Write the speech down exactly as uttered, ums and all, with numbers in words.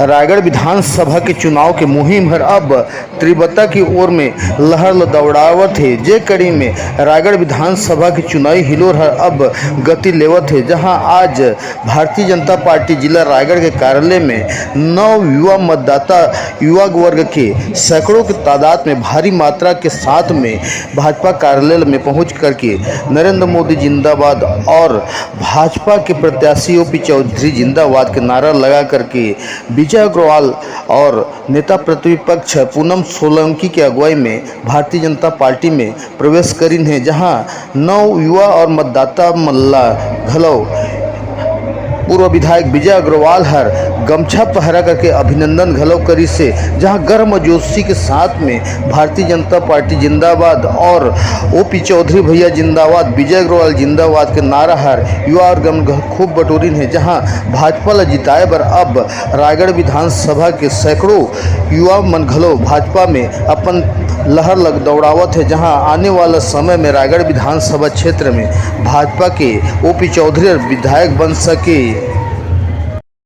रायगढ़ विधानसभा के चुनाव के मुहिम हर अब तीव्रता की ओर में लहर ल दौड़ावत हे, जे कड़ी में रायगढ़ विधानसभा के चुनावी हिलोर हर अब गति लेवत हे, जहां आज भारतीय जनता पार्टी जिला रायगढ़ के कार्यालय में नौ युवा मतदाता युवा वर्ग के सैकड़ों के तादाद में भारी मात्रा के साथ में भाजपा कार्यालय में पहुंच करके नरेंद्र मोदी जिंदाबाद और भाजपा के प्रत्याशी ओपी चौधरी जिंदाबाद के नारा लगा करके विजय अग्रवाल और नेता प्रतिपक्ष पूनम सोलंकी के अगुवाई में भारतीय जनता पार्टी में प्रवेश करिन हे, जहां नौ युवा और मतदाता मन ला घलो पूर्व विधायक विजय अग्रवाल हर गमछा पहरा करके अभिनंदन घलो करिस हे, जहां गर्म जोशी के साथ में भारतीय जनता पार्टी जिंदाबाद और ओपी चौधरी भैया जिंदाबाद, विजय अग्रवाल जिंदाबाद के नारा हर युवा और गण घ-, खूब बटोरिन हे, जहां भाजपा ला जिताए बर अब रायगढ़ विधानसभा के सैकड़ों युवा मन घलो भाजपा में अपन लहर लग दौड़ावत हे, जहां आने वाला समय में रायगढ़ विधानसभा क्षेत्र में भाजपा के ओपी चौधरी विधायक बन सके।